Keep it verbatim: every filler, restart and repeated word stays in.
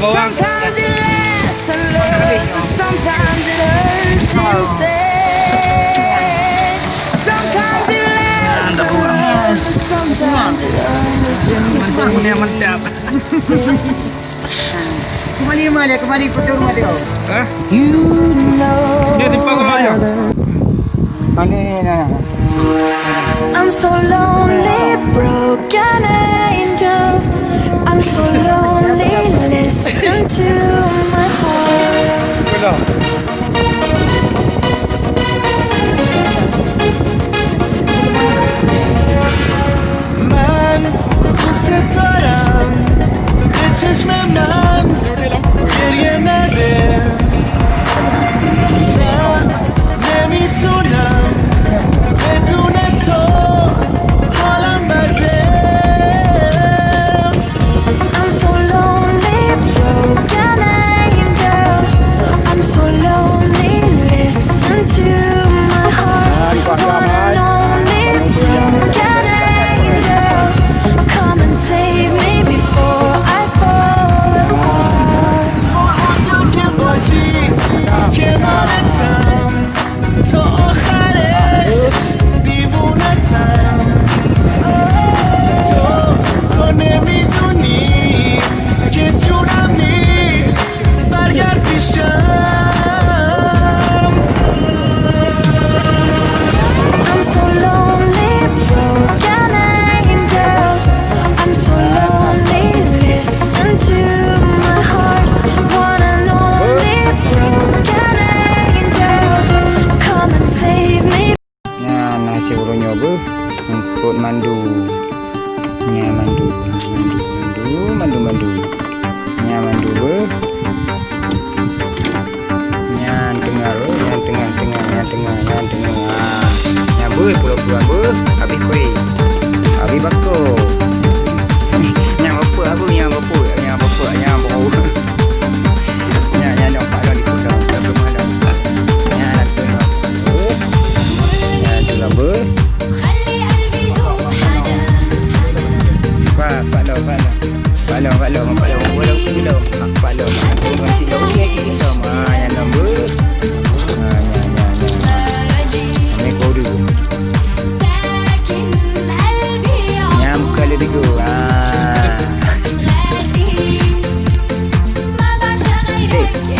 Sometimes it lasts and love, but sometimes it hurts instead. Sometimes it lasts and love, but sometimes it hurts instead. Mantap. Kembali, kembali, kembali ke rumah tengok. Hah? Dia timpang kembali. Ini, nah. I'm so lonely, broken angel. I'm so lonely, listen to my heart. من پوست تو دارم، به چشم من گریه نده. نه، نمی‌تونم بدون تو حالم بده. I'm so lonely, broken angel. I'm so lonely, listen to my heart. One and only broken angel. Come and save me before I fall apart. تو هر جا که باشی، کنارتم. تا آخرش دیوونتم. تو، تو نمی‌دونی که جونم نیست، برگرد پیشم. I'm so lonely, broken angel. I'm so lonely, listen to my heart. One and only broken angel. Come and save me. Nyan, nasi uroe nyoe beuh, eungkot mandu. Nyan mandu, mandu, mandu, mandu, mandu. Nyan mandu beuh. Nyan teungoh, nyan teungoh, teungoh, nyan teungoh, nyan teungoh. Ah, nyan beuh, pulo-pulo beuh, habéh kueh. Habéh bako. Nyan bapeuek, nyan bapeuek, nyan bapeuek, nyan bapeuek. Nyan, nyan, nyan, pak lôn di kota, di rumah dah. Nyan, nyan, tu, nyan. Nyan, tu, nyan, beuh. Pak, pak lôn, pak lôn. Pak lôn, pak lôn, pak lôn. Pak lôn, pak lôn. Pak lôn, pak lôn. Ah, nyan lôn beuh. Ah, nyan, nyan, nyan. Amai kau dulu. Nyan bukan lebih go. Ah. Eh.